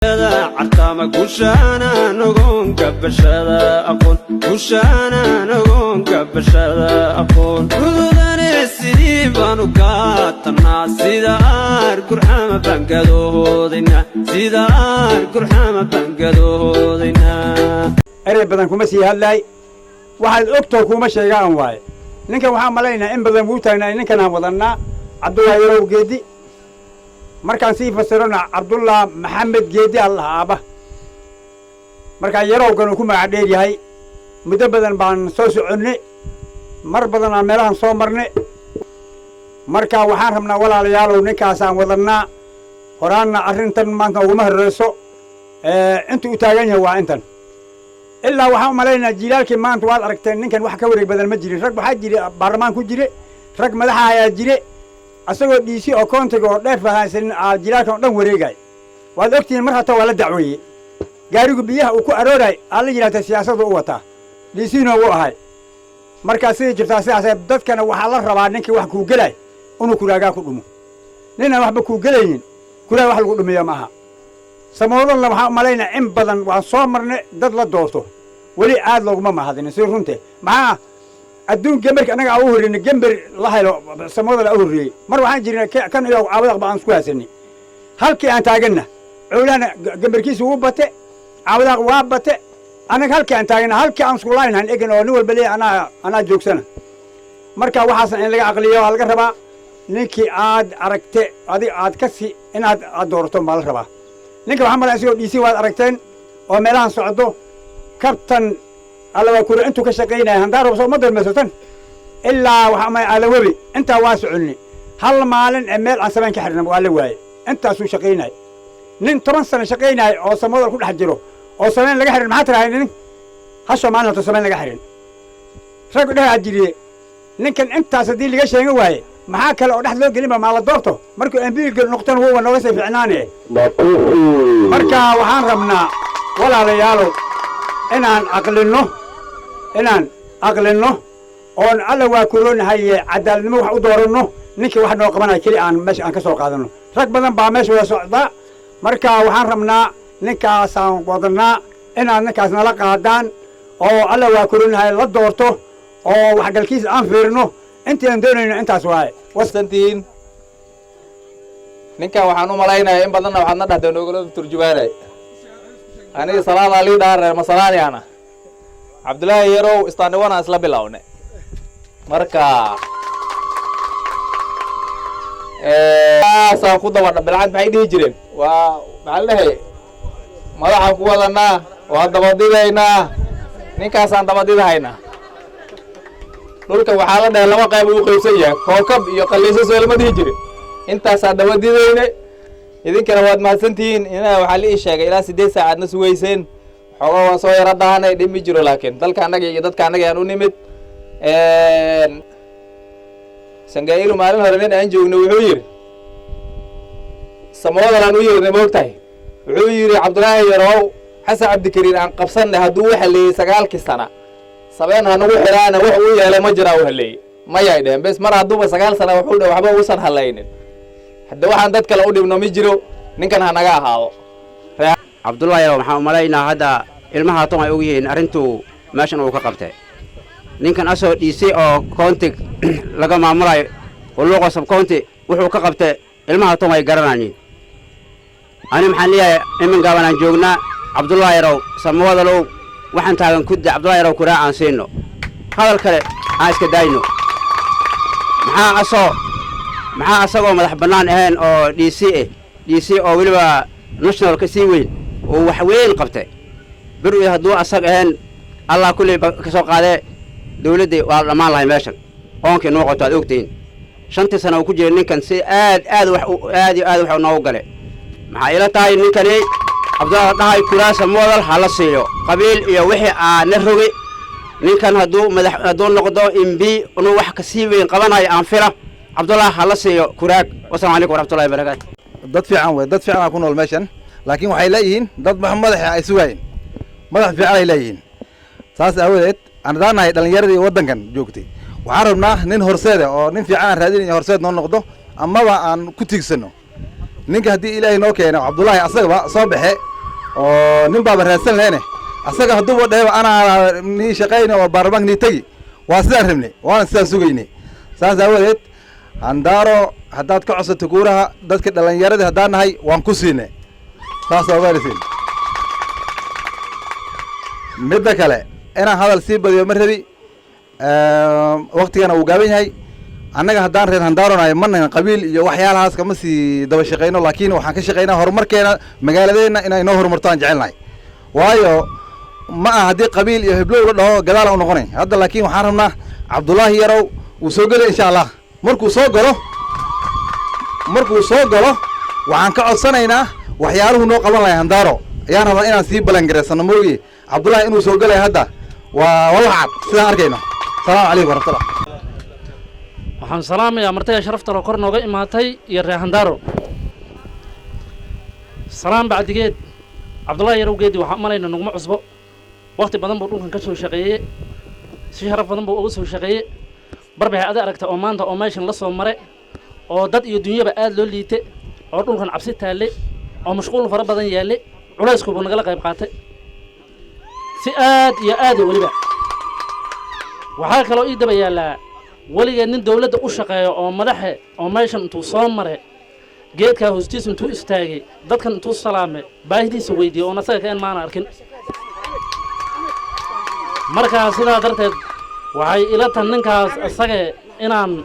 Cartama gushaana nogoonka bashada aqoon, gushaana nogoonka bashada aqoon. Gududane sidii baanu gaatanaa, sida aar gurxama baan gadoodaynaa, sida aar gurxama baan gadoodaynaa. Erey badan kuma sii hadlaay. Waxaad ogtoo kuuma sheegaan waaye. Ninkan waxaan malaynayaa in badan wuu taagnaa. Ninkan aan wadannaa, Cabdullahi Yarow Geedi. Markaan sii fasirona, Cabdullah Maxamed Geedi allah aaba. Markaa Yarowgan uu ku magac dheer yahay. Muddo badan baan soo soconnay, mar badan aan meelahan soo marnay. Marka waxaan rabnaa, walaalayaalow, ninkaasaan wadannaa. Horaanna arrintan maanta uguma horreyso. Intuu u taagan yahay waa intan. Ilaa waxaan u malaynayaa jiilaalkii maanta waad aragteen. Ninkan wax ka wareeg badan ma jirin. Rag waxaa jire baarlamaan ku jire, rag madaxa ayaa jire. Asagoo dhiisi oo countyga oo dheef haysanin aa jilaalkan oo dhan wareegay. Waad ogtihiin, mar hataa waa la dacweeyey. Gaarigu biyaha uu ku arooray aa la yidhahda siyaasadu u wataa, dhiisiina wuu ahay. Markaa sidii jirtaa sidaasee. Dadkana waxaa la rabaa ninkii wax kuu gelay inuu kuraagaa ku dhumo. Ninaan waxba kuu gelaynin kuraag wax lagu dhumiyo maaha. Samoodanna waxaan u malaynaya in badan waan soo marnay. Dad la doorto weli aad looguma mahadinin si runte. Maxaa adduun gemberka annaga aa u horreynay, gember la helo Samooda la u horreeyey. Mar waxaan jirnay kan iyo Caawadaq ba aan isku haysanay. Halkii aan taaganna cowlahana gemberkiisa wuu bate, Caawadaq waa bate. Annaga halkii aan taaganna, halkii aan isku laynhan egan oo nin walba leeyahy anaa joogsana. Marka waxaasna in laga aqliyo waa laga rabaa. Ninkii aad aragte adig aad ka si inaad aad doorato baa la rabaa. Ninka waxaan malaya isagoo dhiisi waad aragteen oo meelahan socdo. Kabtan alla waa kura intuu ka shaqaynaya handaaro soo ma darmaysotan ilaa waxaa ma Alawebi intaa waa soconni. Hal maalin ee meel aan samayn ka xirna waa la waayey. Intaasuu shaqaynaya. Nin 10 sano shaqaynaya oo Samodal ku dhex jiro oo samayn laga xirin, maxaa tirahay? Nin hasho maalin horta samayn laga xirin raggu dhex jiriye. Ninkan intaas haddii laga sheegan waaye, maxaa kale oo dhex loo gelinba? Maa la doorto markuu MP noqtona wuuba nooga sii ficnaane. Marka waxaan rabnaa, walaalayaalow, inaan aqlinno, inaan aqlinno oon alla waa koroonahaye cadaaladnimo wax u dooranno. Ninkii wax noo qabanaya keli aan meesha aan ka soo qaadano. Rag badan baa meesha wada socda. Marka waxaan rabnaa ninkaasaan wadanaa inaad ninkaas nala qaadaan oo alla waa koroonahaye la doorto oo waxgalkiisa aan fiirino. Intii aan doonayno intaas waaye. Wasantihiin. Ninkan waxaan u malaynayaa in badanna waxaad na dhahdeen ogala turjumaanay. Aniga salaadaa lii dhaha, reer Masalaaniana. Cabdullaahi Yarow istaaniwana isla bilowne. Marka saasaan ku daba bilcad. Maxay dhihi jireen? Waa maxaa la dhahay? Madaxaan ku wadanaa, waa dabadidaynaa, ninkaasaan dabadidahaynaa. Dhulka waxaa la dhahay laba qayb uu qaybsan yahay, kookab iyo qaliiso. Soo lama dhihi jirin? Intaasaan dabadidayne. Idinkana waad mahadsantihiin. Inaa waxaa la ii sheegay ilaa 8 saacaadna sugayseen. Xoogaa waan soo yaro dahanay, dhib ma jiro, laakiin dalka annaga iyo dadka annaga aan u nimid. Sangailu maalin hore nin aan joogno wuxuu yidhi, Samoodan aan u yeernay, ma og tahay? Wuxuu yidhi, Cabdullaahi Yarow, Xasan Cabdikariin aan qabsanay hadduu u haleeyey 9kii sana sabeen hanagu xidhaana, wax uu yeelay ma jiraa u haleeyey? Mayay dheheen. Bes, mar hadduuba 9 sana wuxuu dhe waxba uusan halaynin, hadda waxaan dad kale u dhibno ma jiro. Ninkan ha naga ahaado. Cabdullahi Yarow waxaan umalaynaa hadda ilmaha ton ay og yihiin arrintuu meeshan uu ka qabtay. Ninkan asoo dhiisay oo county laga maamulayo Hulluuqo sub county wuxuu ka qabtay ilmaha ton ay garanayeen. Ani maxaan leeyahay, imin gaabanaan joognaa. Cabdullahi Yarow Samawadalow, waxaan taagan kudda Cabdullahi Yarow kuraa aan siino. Hadal kale aan iska daayno. Maxaa asagoo madax bannaan ahayn oo DC ah, DC oo weliba nationalka sii weyn oo wax weyn qabtay beri hadduu asag ahayn, Allah kulley ka soo qaadee, dawladdii waa la dhammaan lahay. Meeshan oonkii noo qoto aad ogtihiin. 5tii sana uu ku jiray ninkan si aad aad wax aad iyo aad wax noogu gale. Maxaa ila tahay, ninkani Cabdulla dhahay kuraasa moodal ha la siiyo. Qabiil iyo wixii aa na roge, ninkan hadduu madax hadduu noqdo MP inuu wax kasii weyn qabanayo aan fila. Cabdullah ha la siiyo kuraag. Wasalaamu calaykum waraxmatullahi wabarakaatu. Dad fiican wey, dad fiican aa ku nool meeshan, laakiin waxay leeyihiin dad madaxa ay sugaayeen, madax fiican ay leeyihiin. Saas aawadeed aan hadaan dhalinyaradii waddankan joogtay, waxaan rabnaa nin horseede oo nin fiican aan raadinaya horseed noo noqdo amaba aan ku tiigsano. Ninka haddii Ilaahay noo keeno, Cabdullaahi asagaba soo baxe. Oo nin baaba raadsan lehene asaga hadduuba dheheba anaa nii shaqayna oo baarlamaanka nii tegi, waa sidaan rabnay, waana sidaan sugaynay. Saas aawadeed Handaaro haddaad ka codsato guuraha, dadka dhallinyaradii haddaan nahay waan ku siinay, saas ogaanaysiin. Midda kale, inaan hadal sii badiyo ma rabi, waktigana wuu gaaban yahay. Annaga haddaan reer Handaaro nahay, ma nahin qabiil iyo waxyaalahaas kama sii daba shaqayno, laakiin waxaan ka shaqaynaa horumarkeena, magaaladeena inay noo horumarto aan jecelnahay. Waayo, ma aha haddii qabiil iyo heblow la dhaho gadaalaan u noqonay hadda, laakiin waxaan rabnaa Cabdullaahi Yarow wuu soo gelay insha Allah. Markuu soo galo waxaan ka codsanaynaa waxyaaluhu noo qaban lahay Handaaro ayaan rabnaa inaan sii balangareysano. Moogi Cabdullaahi inuu soo gelay hadda waa wax cad sidaan arkayno. Asalaamu calaykum waraxmatullah. Waxaan salaamayaa martida sharafta loo kor nooga imaatay iyo reer Handaaro. Salaam bacdigeed, Cabdullaahi Yarow Geedi waxaan u malayna naguma cusbo. Waqti badan buu dhulkan ka soo shaqeeyey, si sharaf badan buu uga soo shaqeeyey. Barbaxay ada aragta oo maanta oo meeshan la soo mare oo dad iyo dunyaba aad loo liite oo dhulkan cabsi taalle oo mashquul fara badan yaalle, culaysku buu nagala qayb qaatay si aad iyo aada. Weliba waxaa kaloo ii daba yaallaa, weligeed nin dawladda u shaqeeyo oo madaxe oo meeshan intuu soo mare, geedkaa hoostiisa intuu istaagay, dadkan intuu salaamay, baahidiisa weydiiyey oon asaga ka en maana arkin. Markaa sidaa darteed waxay ila tan ninkaas isage inaan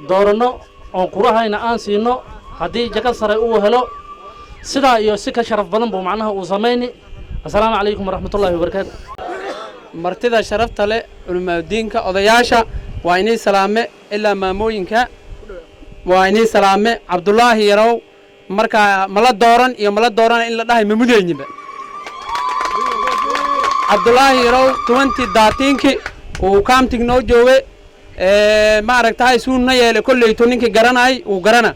dooranno oon kurahayna aan siino. Haddii jago sare uu helo, sidaa iyo si ka sharaf badan buu macnaha uu samayni. Assalaamu calaykum waraxmatullaahi wabarakaatu. Martida sharafta leh, culimaadudiinka, odayaasha, waa inii salaame, ilaa maamooyinka waa inii salaame. Cabdullaahi Yarow markaa mala dooran iyo mala doorana in la dhahay ma mudayninba. Cabdullaahi Yarow 2013-ki uu county-g noo jooge, ma aragtahay suu na yeelay? Kolleyto ninkii garanay uu garana.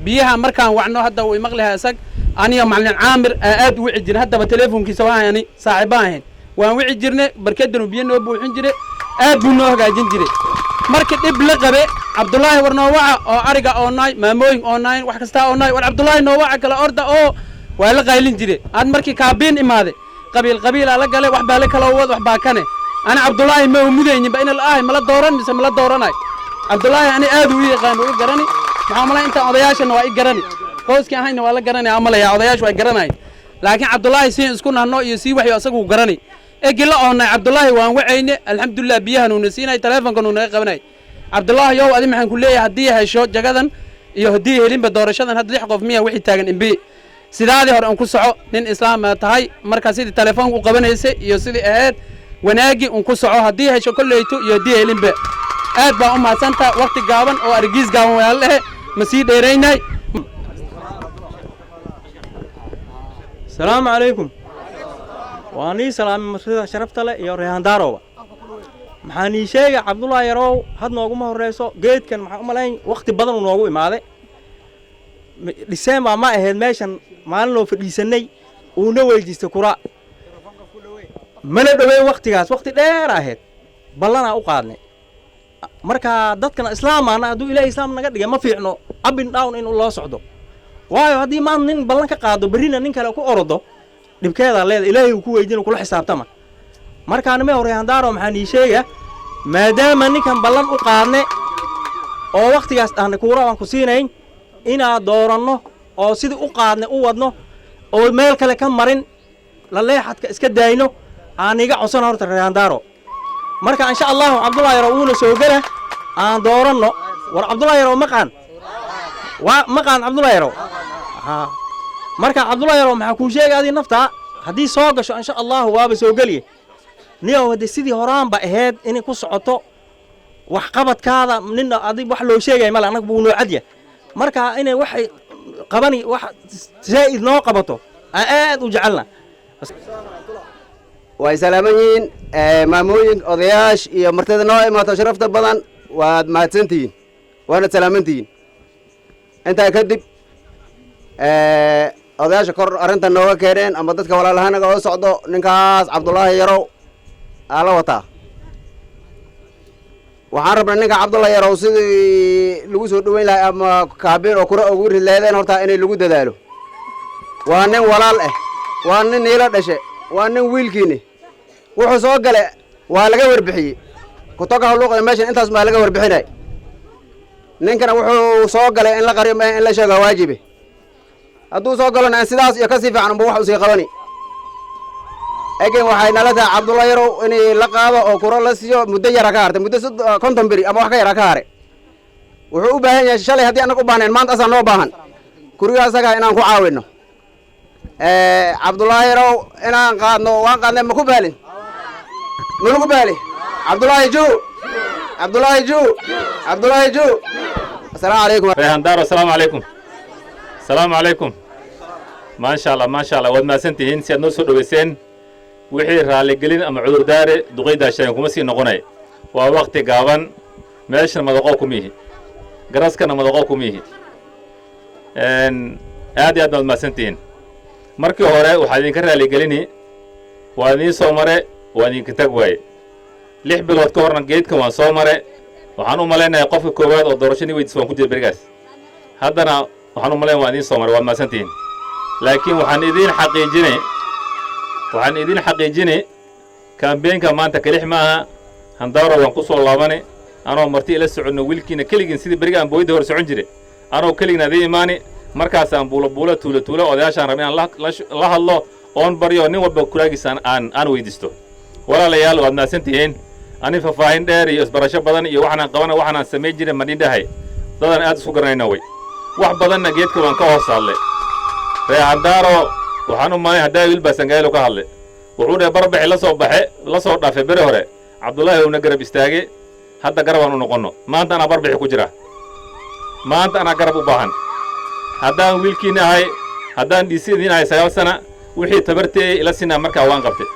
Biyaha markaan wacno hadda uu imaqlihay isag. Aniga Macalin Caamir aa aad u wici jirne, haddaba teleefonkiisa waan ani saaxiibaan ahayn, waan wici jirne. Barkadanu biyo noo buuxin jire, aad buu noo hagaajin jiray. Markii dhib la qabe, Cabdullaahi war noo waca oo ariga oo nahay, maamooyin oo nahay, wax kastaa oo nahay, war Cabdullaahi noo waca, kala orda oo waa la qaylin jire. Aad markii kaabiin imaade, qabiil qabiilaa la gale, wax baa la kala wad, wax baa kane. Ani Cabdullaahi ma umudayninba ina la ahay mala dooran mise mala dooranay. Cabdullaahi ani aad uu i yaqaan, uu i garani. Maxaa malay intaan odayaashana waa i garani, qoyskii ahayna waa la garanaya amalaya, odayaashu waa garanay. Laakiin Cabdullaahi siin isku nahno iyo sii waxyo asagu garani egila oonay. Cabdullaahi waan wacayne, alxamdulilah, biyahanuuna siinay, taleefonkanuuna naga qabanay. Cabdullaahi yow, adi maxaan ku leeyahay? Haddii hesho jagadan iyo haddii helinba doorashadan hadda 6 qof miya wixii taagan imbi, sidaadii hore un ku soco. Nin islaam tahay, marka sidii telefoonka u qabanaysay iyo sidii ahayd wanaagi un ku soco, haddii hesho kolleyto iyo haddii helinba. Aad baan u mahadsantaha. Waqti gaaban oo argiis gaaban waa lehe, ma sii dheeraynay. Asalaamu calaykum. Waa nii salaamay martida sharafta leh iyo reer Handaaroba. Maxaa nii sheegay? Cabdullaahi Yarow had nooguma horreyso geedkan. Maxaa u malayn wakhti badan uu noogu imaaday December ma ahayd meeshan maalin loo fadhiisanay, uuna weydiistay kura, mana dhoweyn wakhtigaas, wakhti dheer ahayd. Ballanaa u qaadnay. Marka dadkana islaamaana, hadduu Ilaahay islaam naga dhigay, ma fiicno up and down in loo socdo. Waayo, haddii maanta nin ballan ka qaado, berrina nin kale ku orodo, dhibkeedaa leeda, Ilaahay uu ku weydiina, kula xisaabtama. Markaa nime hore Handaaro, maxaa nii sheega? Maadaama ninkan ballan u qaadne oo wakhtigaas dhahnay kuura waan ku siinayn, inaad dooranno oo sidii u qaadne u wadno oo meel kale ka marin, laleexadka iska daayno aan iga codsano horta reer Handaaro. Marka insha Allahu Cabdullahi Yarow uuna soo gela, aan dooranno. War Cabdullahi Yarow maqaan, waa maqaan Cabdullahi Yarow. Haa, marka Cabdullahi Yarow maxaa kuu sheegay? Adii naftaa haddii soo gasho insha Allahu waaba soo geliye. Niyow, haddii sidii horaanba ahayd inay ku socoto waxqabadkaada, nina adig wax loo sheegaya male, annaga buu noo cadya. Marka inay waxay qabani wax zaa'id noo qabato aan aad u jecelna. Way salaaman yihiin maamooyin, odayaash iyo martida noo imaato sharafta badan. Waad mahadsantihiin, waanad salaamantihiin. Intaa kadib, odayaasha kor arrintan nooga keeneen ama dadka walaalahanaga oo socdo, ninkaas Cabdullaahi Yarow aa la wataa. Waxaan rabnaa ninka Cabdullaahi Yarow sidii lagu soo dhaweyn lahay ama kaabiin oo kura ugu rid leedeen horta inay lagu dadaalo. Waa nin walaal ah. Waa nin niila dhashe, waa nin wiilkiini. Wuxuu soo gale waa laga warbixiyey kutoka Huluuqda meeshan, intaas baa laga warbixinay. Ninkana wuxuu soo galay in la qariyo ma in la sheego waajibe. Hadduu soo galona in sidaas iyo kasii fiican unba wax usii qabani. Ekin waxay nala tahay Cabdulla Yarow inay la qaado oo kuro la siiyo. Muddo yara ka hartay, muddo 50 beri ama wax ka yara ka hare. Wuxuu u baahan yahay, shalay haddii annaga u baahnayn, maanta asaa noo baahan kuriga asaga inaan ku caawino. Cabdullaahi Yarow inaan qaadno waan qaadnay. Ma ku baalin? Malagu baali? Cabdullaahi ju, Cabdullaahi ju, Cabdullaahi ju. Asalaamu calaykum. Reehandaaro, asalaamu calaykum, asalaamu calaykum. Maasha Allah, maasha Allah, waad mahadsan tihiin si aad noo soo dhoweyseen. Wixii raalligelin ama cudurdaare duqaydaa sheegen kuma sii noqonay. Waa wakti gaaban. Meeshan madaqoo kuma ihi, garaskana madaqoo kuma ihi. Aad iyo aad baad mahadsan tihiin. Markii hore waxaa idinka raaligelini, waa idiin soo mare, waa idinka tag waaye. 6 bilood ka horna geedkan waan soo mare. Waxaan u malaynayaa qofka koowaad oo doorashadii weydiis waan ku jira berigaas. Haddana waxaan u malayn waa idiin soo maray. Waad mahadsan tihiin, laakiin waxaan idiin xaqiijinay campaign-ka maanta kelix ma aha. Handaaro waan ku soo laabani anoo marti ila soconno, wiilkiina keligiin, sidii beriga aan booyadda hor socon jiray, anoo keligiin adiin imaani. Markaasaan buulo buulo, tuulo tuulo odayaashaan rabay inaan la hadlo oon baryo nin walba kuraagiisa aan weydiisto. Walaalayaal, waad mahadsan tihiin. Ani faahfaahin dheer iyo isbarasho badan iyo waxaanaan qabana, waxaanaan samayn jiray madhindhahay, dadaan aad isku garanayna way. Wax badanna geedka waan ka hoos hadlay. Ree Handaaro, waxaan u malay haddaa wiil baa Sangaaylo ka hadlay. Wuxuu dhahay Barbaxi la soo baxe, la soo dhaafay beri hore. Cabdullaahi uuna garab istaagay, hadda garab aan u noqonno. Maanta anaa Barbixi ku jira, maanta anaa garab u baahan. Haddaan wiilkiina ahay, haddaan dhiisi idiin ahay 9 sana, wixii tabarteeyey ila sinaa markaa waan qabtay.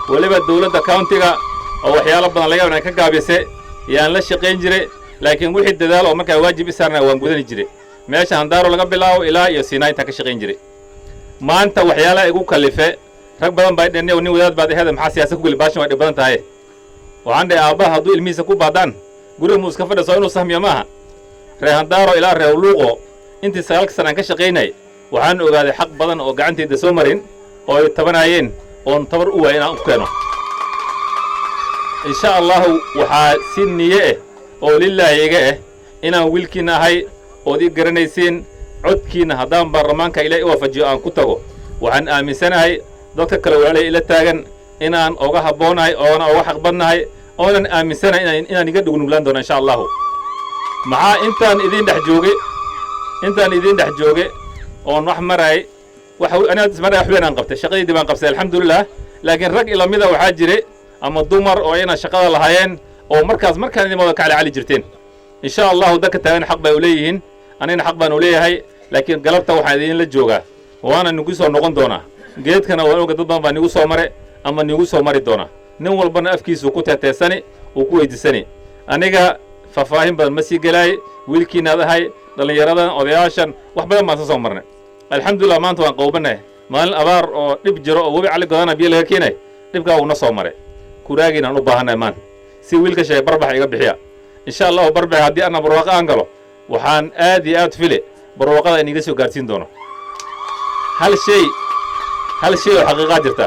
Weliba dawladda county-ga oo waxyaalo badan laga yaaba inay ka gaabise yaan la shaqayn jiray, laakiin wixii dadaal oo markaa waajib i saarnaa waan gudani jiray. Meesha Handaaro laga bilaabo ilaa iyo Siinaa intaan ka shaqayn jiray. Maanta waxyaalaha igu kallife, rag badan baa dhen, nin wadaad baad aheeda, maxaa siyaasad ku geli? Baashan waa dhib badan tahay. Waxaan dhahay, aabbaha hadduu ilmihiisa ku baadaan guriga muu iska fadhiso, inuu sahmiyo maaha. Ree Handaaro ilaa Reer Luuqo intii 9-ka sana aan ka shaqaynay, waxaan ogaaday xaq badan oo gacantayda soo marin oo ay tabanaayeen oon tabar u waayay inaan u keeno. Insha Allahu waxaa si niye ah oo lilaahi iga ah inaan wiilkiinna ahay ood ii garanaysiin. Codkiinna haddaan baarlamaanka Ilaah i waafajiyo aan ku tago, waxaan aaminsanahay dadka kale walaalay ila taagan inaan oga habboonahay oona oga xaq badnahay, oonan aaminsanahay inaan iga dhugnuglaan doono insha Allahu. Maxaa intaan idiin dhex joogay, intaan idiin dhex joogay oon wax maraay, wax aniga ismaray, wax weyn aan qabtay, shaqadeydii baan qabtay, alxamdulilah. Laakiin rag ilamida waxaa jiray ama dumar oo ayana shaqada lahaayeen oo markaas markaan idin wada kacli cali jirteen. Insha Allahu dadka taagan xaq bay u leeyihiin, anigana xaq baan u leeyahay. Laakiin galabta waxaan idinla joogaa, waana nigu soo noqon doonaa geedkana. Waan oga dad badan baa nigu soo mare ama nigu soo mari doona. Nin walbana afkiisuu ku teeteesani, uu ku weydiisani. Aniga faahfaahin badan ma sii gelaay. Wiilkiinaad ahay, dhallinyaradan, odayaashan, wax badan baan sa soo marnay, alxamdulillah. Maanta waan qowbanay. Maalin abaar oo dhib jiro oo webi Cali Godana biyo laga keenay, dhibkaa uuna soo maray. Kuraagiinaan u baahanay maanta, si wiilka sheegay, Barbax iga bixiya insha Allahu. Barbax haddii ana barwaaqo aan galo, waxaan aad iyo aad file barwaaqada iniga soo gaarsiin doono. Hal shay oo xaqiiqaa jirta,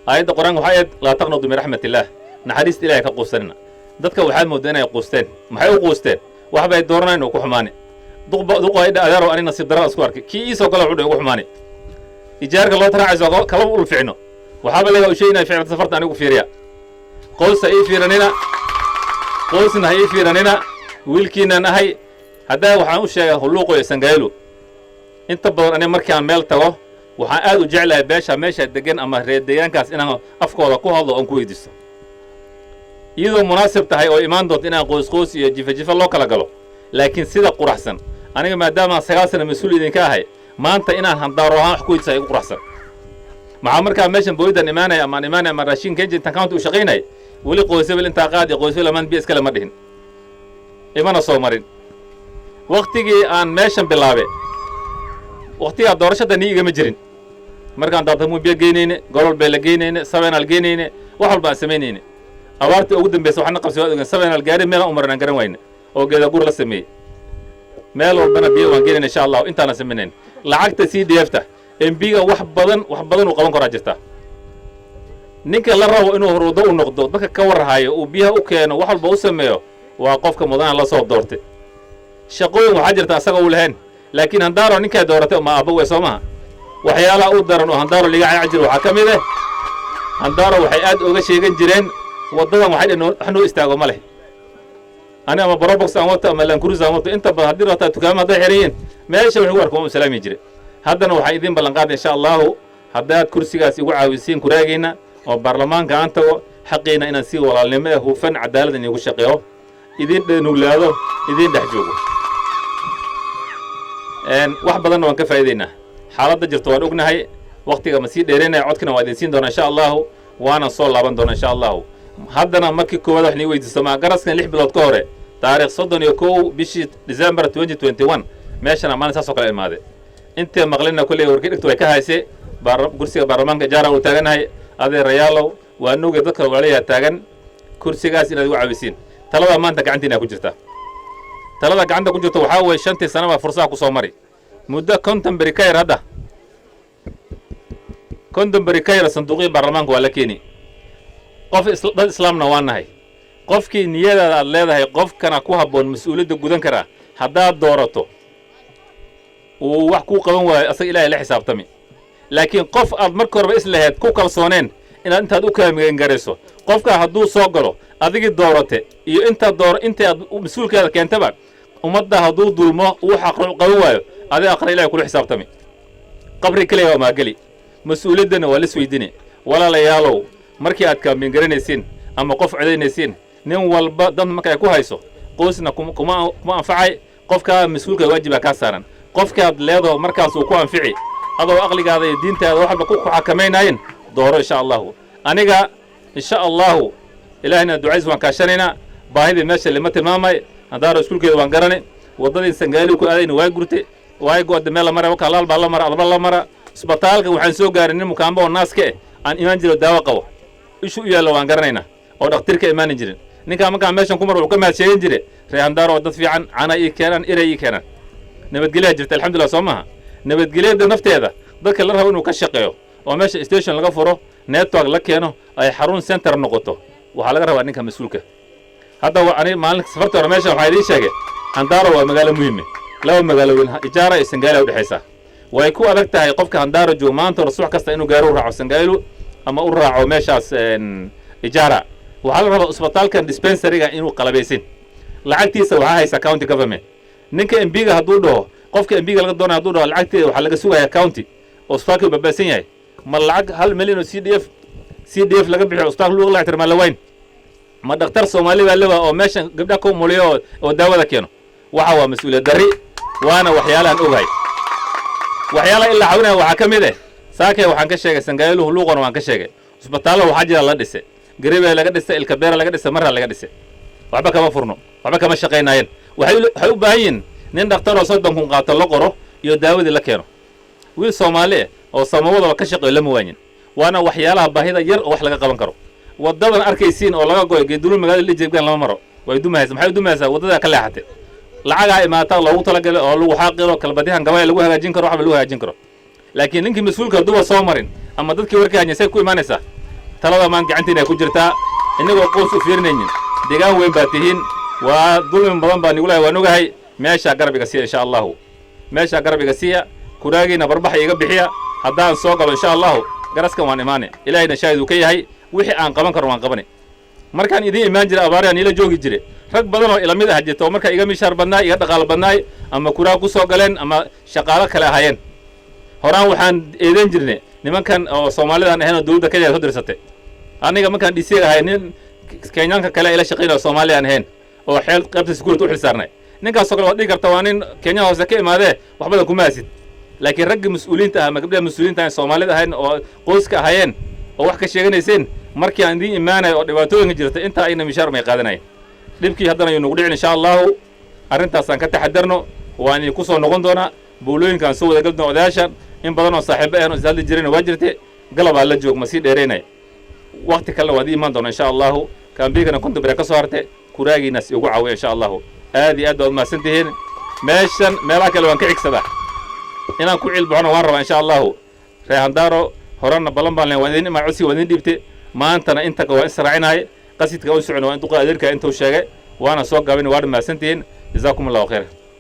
aayadda Qur-aanka waxay ahayd: "Laa taqnatu min raxmat illaah." Naxariista Ilahay ka quusanina. Dadka waxaad mooddaa inay quusteen. Maxay u quusteen? Wax bay dooranayn oo ku xumaani. Duqa idha adeero, ani nasiib darrada isku arkay kii iisoo gala wuxuu ugu xumaani. Ijaarka loo taraacayso kalama ul ficno. Waxaaba laga ushay inay ficnata safarta. Anigu fiiriya, qoys ha ii fiiranina, qoysna ha ii fiiranina, wiilkiinaan ahay. Haddaa waxaan u sheegay Hulluuqo iyo Sangaylo, inta badan aniga markaan meel tago waxaan aad u jeclahay beesha meesha degan ama reer deegaankaas inaan afkooda ku hadlo oon ku weydiisto, iyadoo munaasib tahay oo imaan doonto inaan qoys qoys iyo jifa jifa loo kala galo. Laakiin sida quraxsan, aniga maadaamaan 9 sana mas-uul idinka ahay, maanta inaan Handaaro ahaan wax ku weydiista igu quraxsan. Maxaa markaa meeshan booydan imaanaya amaan imaanaya ama raashin kenji intaan county u shaqaynay, weli qoysabel intaa qaad iyo qoysabel amaan biyo iskale ma dhihin, imana soo marin. Waktigii aan meeshan bilaabay, waktigaa doorashada nii igama jirin. Markaan daatamuun biyo geynayne, golol bay la geynayne, sabeenaal geynayne, wax walba aan samaynayne. Abaartii ugu dambaysa waxna qabsay waad ogen. Sabeenaal gaari meelaan u maran aan garan wayne oo geedaguur la sameeyey. Meel walbana biyo waan geynayna insha Allahu intaana samaynayn. Lacagta CDF ta MP-ga wax badan, wax badan uu qaban karaa jirta. Ninka la rabo inuu horwado u noqdo, dadka ka warhayo, uu biyaha u keeno, wax walba u sameeyo, waa qofka mudanaha la soo doortay. Shaqooyin waxaa jirta asaga u lahayn, laakiin Handaaro ninkaa dooratay ma aabba wey, soo maha? Waxyaalaha u daran oo Handaaro liga cayci jira waxaa ka mid eh, Handaaro waxay aad uga sheegan jireen waddadan. Waxay dhaheen, wax noo istaago ma leh. Ani ama Probox aan wato ama Land Cruiser aan wato, inta badan haddii rabtaa dukaama hadday xiran yihiin meesha wax ugu arko waan u salaami jire. Haddana waxaan idiin ballan qaaday, insha Allahu, haddaad kursigaas igu caawisiin, kuraagiina oo baarlamaanka aan tago, xaqiina inaan si walaalnimo eh, hufan, cadaalad iniigu shaqeeyo, idin nuglaado, idiin dhex joogo. Wax badanna waan ka faa'iidaynaa. Xaaladda jirta waan ognahay. Waktiga ma sii dheeraynaya, codkana waa idin siin doonaa, insha Allahu, waana soo laaban doonaa, insha Allahu. Haddana markii koowaad wax nii weydiisto maa garaskan 6 bilood ka hore, taarikh 31 bishii December 2021, meeshana maalin saas oo kale imaaday. Intee maqlina kolley warkii dhigta way ka haysay. Kursiga baarlamaanka Ijaara uu taaganahay, adeerayaalow, waa nuugay dadka walaalayaa taagan. Kursigaas inaad igu caawisiin, talada maanta gacantiina ku jirta. Talada gacanta ku jirta waxaa weeye, 5-tii sanaba fursaha ku soo mari muddo 50 beri ka yar. Hadda 50 beri ka yar sanduuqyii baarlamaanka waa la keeni. Qof dad islaamna waa nahay. Qofkii niyadaada aad leedahay qofkana ku habboon, mas-uuliyadda gudan karaa, haddaad doorato uu wax kuu qaban waayo, asaga Ilaahay la xisaabtami. Laakiin qof aad marka horeba is lahayd ku kalsooneen inaad intaad u kaamigangarayso, qofkaa hadduu soo galo, adigii doorate iyo intaad door intii aad mas-uulkeeda keentaba, ummadda hadduu dulmo, uu xaq qaban waayo, adiga aqra Ilahay kula xisaabtami, qabri keliya waa maageli, mas-uuliyaddana waa lis weydini. Walaalayaalow, markii aad kaamiin ama qof codaynaysiin, nin walba dan marka ay ku hayso, qoysna kuma anfacay. Qofkaa mas-uulka waajibaa kaa saaran, qofkaad leedaho markaas uu ku anfici, adoo aqligaada iyo diintaada wax walba ku xakamaynaayeen, dooro, insha Allahu. Aniga, insha Allahu, Ilaahayna ducays waan kaashanaynaa. Baahidii meesha lama tilmaamay. Handaaro iskuulkeeda waan garanay. Waddadii Sangaali ku aadayna waa gurtay, waa go'da, meel la mara wakaalaal baa la mara, adba la mara. Isbitaalka waxaan soo gaaray nin mukaamba oo naaska eh aan imaan jiro, daawo qabo, ishu u yaallo waan garanaynaa, oo dhakhtarka imaanin jirin. Ninkaa markaan meeshan ku mar wuxuu ka mahad sheegan jire, "Ree Handaaro oo dad fiican, cana ii keenaan, iray ii keenaan." Nabadgelyaa jirta, alxamdulillah, soo maaha? Nabadgelyada nafteeda dadka la rabo inuu ka shaqeeyo oo meesha station laga furo, network la keeno, ay xarun center noqoto, waxaa laga rabaa ninka mas-uulka. Hadda ani maalin safarta hore meeshan waxaa idiin sheegay, Handaaro waa magaalo muhiime, laba magaalo weyn, Ijaara iyo Sangaali, udhexaysa. Way ku adag tahay qofka Handaaro joogo maanta hore subax kasta inuu gaaro u raaco Sangaalu ama u raaco meeshaas Ijaara. Waxaa la rabaa isbitaalkan dispensary-ga inuu qalabaysin. Lacagtiisa waxaa haysa county government. Ninka MP-ga hadduu dhaho, qofka MP-ga laga doonaya hadduu dhaho lacagteeda waxaa laga sugayaa county oo isbitaalka uu babaasan yahay, ma lacag 1 milyan oo CDF laga bixiyo isbitaalka lagu lacag tirmaa la wayn? Ma dhakhtar Soomaali baa lewa oo meeshan gabdhaha ka umuliyo oo daawada keeno? Waxa waa mas-uuliyad darri, waana waxyaalahan ogahay. Waxyaalaha ilaa caawinaya waxaa ka mid eh, saakay waxaan ka sheegay Sangaaluhu, luuqana waan ka sheegay. Isbitaallo waxaa jira la dhisay, Garibee laga dhisay, Ilkabeera laga dhisay, Marra laga dhisay, waxba kama furno, waxba kama shaqaynaayeen. Waxay u baahan yihiin nin dhakhtar oo 30,000 qaato la qoro iyo daawadii la keeno. Wiil Soomaali ah oo samawadaba ka shaqeeyo lama waayin. Waana waxyaalaha baahida yar oo wax laga qaban karo. Waddadan arkaysiin oo laga goyo Geedulul, magaalada Lijebgan lama maro, way dumahaysa. Maxay u dumahaysaa? Waddadaa ka leexatay. Lacagaa imaata loogu talagalay oo lagu xaaqiro kalbadihan gabaya lagu hagaajin karo, waxba lagu hagaajin karo. Laakiin ninkii mas-uulka hadduuba soo marin ama dadkii warka hanya, say ku imaanaysaa? Talada maan gacantiina ku jirtaa, innagoo qoys u fiirinaynin. Deegaan weyn baa tihiin, waa dulmi badan baa nigulahay, waan ogahay. Meeshaa garab iga siiya, insha Allahu. Meeshaa garab iga siiya, kuraagiina barbaxa iga bixiya. Haddaan soo galo, insha Allahu, garaskan waan imaanay. Ilaahayna shaahid uu ka yahay, wixii aan qaban karo waan qabanay. Markaan idiin imaan jiray abaariyaan ila joogi jiray rag badan oo ila mid ah jirta oo markaa iga mishaar badnaay, iga dhaqaalo badnaay, ama kuraag ku soo galeen ama shaqaalo kale ahaayeen. Horaan waxaan eedeyn jirnay nimankan oo Soomaalidaan ahayn oo dowladda Kenya soo dirsatay. Aniga markaan DC ahay, nin Kenyaanka kale ila shaqeynaya oo Soomaali aan ahayn oo xeel qaybta security u xil saarnay, ninkaasoo kale waad dhihi karta waa nin Kenya hoose ka imaadee, wax badan kuma hasid. Laakiin raggii mas-uuliyiinta ah ama gabdhaha mas-uuliyiinta ahayn, Soomaalida ahayn oo qoyska ahaayeen oo wax ka sheeganayseen, markii aan idiin imaanayo oo dhibaatooyinka jirta, intaa ayna mishaar may qaadanayeen. Dhibkii haddana yuu nagu dhicin, insha Allahu. Arrintaasaan ka taxadarno. Waan idinku soo noqon doonaa, buulooyinkaan soo wada geli doona. Odayaasha in badan oo saaxiibo ahan oo is hadli jireen waa jirte. Galabaa la joog, ma sii dheeraynaya. Wakti kalena waad ii imaan doona, insha Allahu. Kaambiigana 50 bere ka soo harte, kuraagiinaas igu caawiya, insha Allahu. Aad iyo aad baad umahadsan tihiin. Meeshan meelaha kale waan ka xigsadaa. Inaan ku ciilbaxona waan rabaa, insha Allahu. Reer Handaaro, horena ballan baan leen, waan idin imaa, codsiga waan idin dhiibtay. Maantana inta waan israacinahay, qasidka u socon waa in duqa adeerka intuu sheegay, waana soo gaabin. Waa dhammaadsantihiin. Jazaakum Allahu khayr.